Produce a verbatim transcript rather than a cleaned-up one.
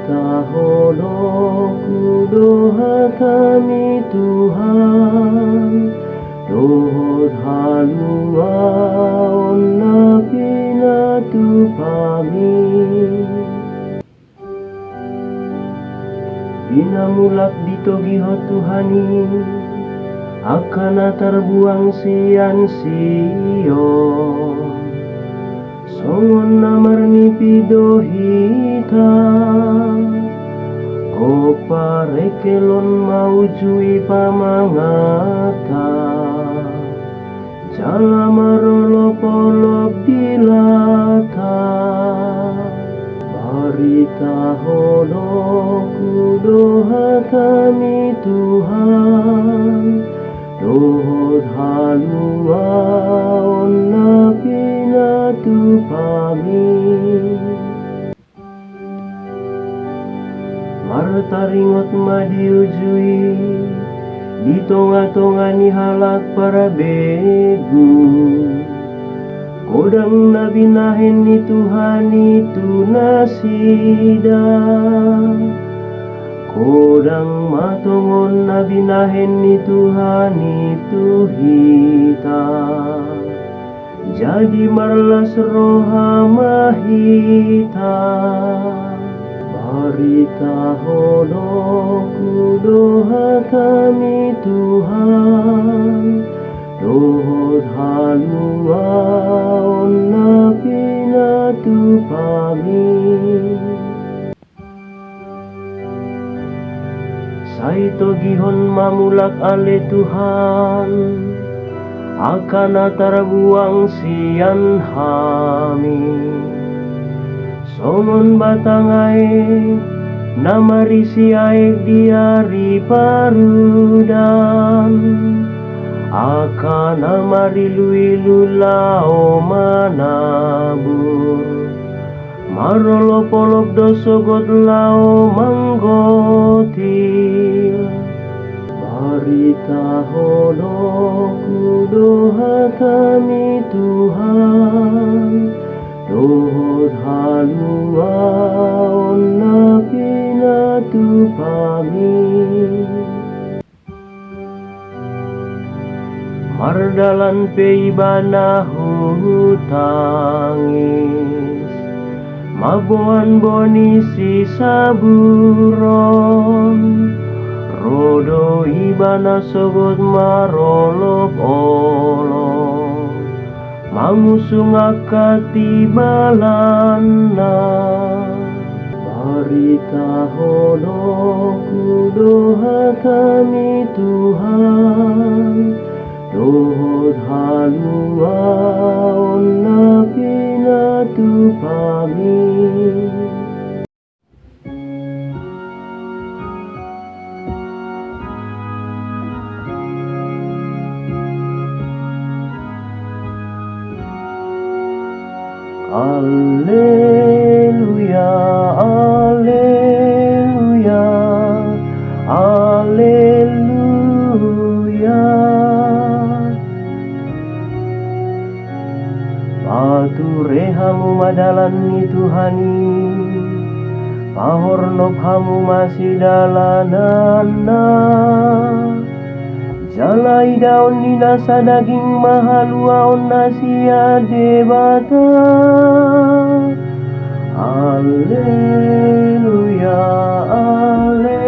Taholongku do hataMi Tuhan, dohot haluaon na pinatupaMi. Di na mulak ditogihon Tuhan i angka na tarbuang sian Sion, songon na marnipi do hita. Gok parengkelon ma uju i pamanganta, jala marolopolop dilata. Barita holongku do hataMi Tuhan, dohot haluaon na pinatupaMi. Martaringot ma di uju i, di tongatonga ni halak parbegu, godang na binahen ni Tuhan i tu nasida. Godang ma tongon na binahen ni Tuhan i tu hita. Jadi marlas roha ma hita. Barita holongku do hataMi Tuhan, dohot haluaon na pinatupaMi. Sai togihon ma mulak ale Tuhan, angka na tarbuang sian hami. Songon batang aek, na marisi aek di ari parudan, angka na mariluilu laho manabur. Marolopolop do sogot laho manggotil. Barita holongku do hataMi Tuhan, dohot haluaon na pinatupaMi. Mardalan pe Ibana huhut tangis, mamboan boan ni sisaburon. Ro do Ibana sogot marolopolop, mangusung angka tibalanna. Barita holongku do hataMi Tuhan, dohot haluaon na pinatupaMi. Alleluia, alleluia, alleluia. Pature hamu ma dalan ni Tuhan i, pahornop hamu ma sidalananna. Jala idaon ni nasa daging ma haluaon na sian Debata. Alleluia, alleluia.